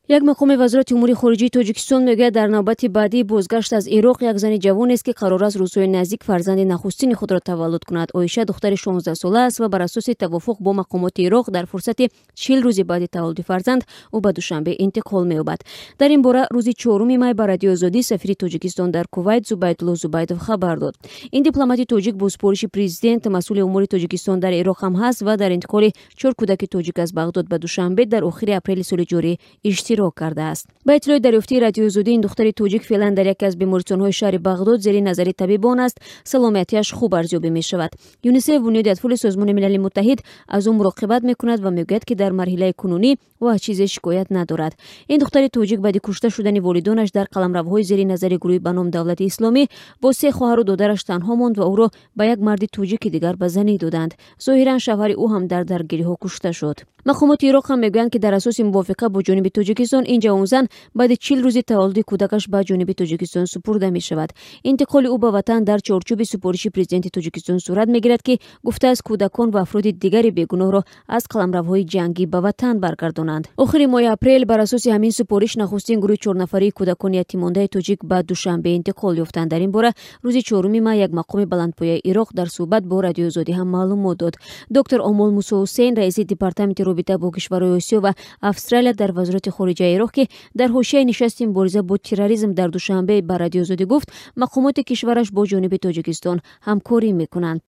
Як мақоми Вазорати умури хориҷии Тоҷикистон мегӯяд, дар навбати баъдии бозгашт аз Ироқ як зани ҷавонест, ки қарор аст рӯзҳои наздик фарзанди нахустини худро таваллуд кунад. Оиша духтари 16-сола аст ва бар асоси тавофуқ бо мақомоти Ироқ дар фурсати 40 рӯзи баъди таваллуди фарзанд ӯ ба Душанбе интиқол меёбад. Дар ин бора рӯзи 4 май ба Радиои Озодӣ сафири Тоҷикистон дар Кувайт Зубайдулло Зубайдов хабар дод. Ин дипломати тоҷик бо супориши президент масъули умури Тоҷикистон дар Ироқ ҳам ҳаст ва дар интиқоли чор кӯдаки тоҷик аз Бағдод ба Душанбе дар охири апрели соли ҷорӣ иштирок кардааст. Ба иттилои дарёфтии Радиои Озодӣ, ин духтари тоҷик феълан дар яке аз бемористонҳои шаҳри Бағдод зери назари табибон аст, саломатиаш хуб арзёбӣ мешавад. ЮНИСЕФ, Бунёди атфоли Созмони Милали Муттаҳид, аз ӯ муроқибат мекунад ва мегӯяд, ки дар марҳилаи кунунӣ ӯ аз чизе шикоят надорад. Ин духтари тоҷик баъди кушта шудани волидонаш дар қаламравҳои зери назари гурӯҳи ба ном Давлати Исломӣ бо се хоҳару додараш танҳо монд ва ӯро ба як марди тоҷики дигар ба занӣ доданд. Зоҳиран, шавҳари ӯ ҳам дар даргириҳо кушта шуд. Мақомоти Ироқ ҳам мегӯянд, ки дар асоси мувофиқа бо ҷониби Тоҷикистон ин ҷавонзан баъди 40 рӯзи таваллуди кӯдакаш ба ҷониби Тоҷикистон супурда мешавад. Интиқоли ӯ ба ватан дар чорчӯби супориши президенти Тоҷикистон сурат мегирад, ки гуфтааст, кӯдакон ва афроди дигари бегуноҳро аз қаламравҳои ҷангӣ ба ватан баргардонанд. Охири моҳи апрел бар асоси ҳамин супориш нахустин гурӯҳи чорнафарии кӯдакони ятиммондаи тоҷик ба Душанбе интиқол ёфтанд. Дар ин бора рӯзи 4 май як мақоми баландпояи Ироқ дар суҳбат бо Радиои Озодӣ ҳам маълумот дод. Доктор Омол Мусо Ҳусейн, раиси департаменти робита бо кишварҳои Осиё ва Австралия дар Вазорати хориҷаи Ироқ, ки дар ҳошияи нишасти мубориза бо терроризм дар Душанбе ба Радиои Озодӣ гуфт, мақомоти кишвараш бо ҷониби Тоҷикистон ҳамкорӣ мекунанд.